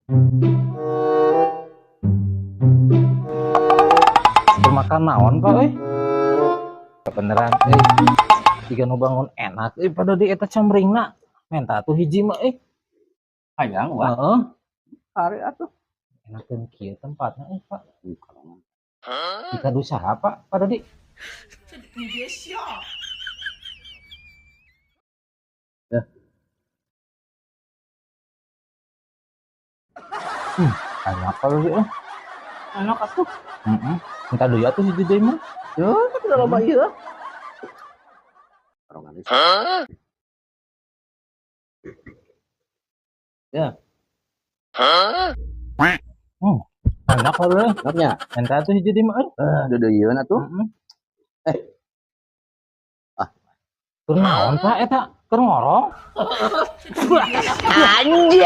Keur makan naon, Pak euy? Beneran euy. Jiga nu bangun enak euy pada di eta camringna. Menta tuh hiji mah euy. Hayang wah. Heeh. Ari atuh. Enakeun kieu tempatna euy, Pak. Dikadu saha, Pak, Pak Dodi? 你别笑。 Ya. Enak kalau sih. Enak atuh. Heeh. Minta deui atuh hiji deui mah. Yo, udah loba ieu. Ya. Enak kalau euy. Enaknya. Minta atuh hiji deui mah euy. Eh, deudeuieun atuh. Heeh. Eh. Ah. Keur naon, Pak, eta? Keur ngorong? 你别笑。 Anjay.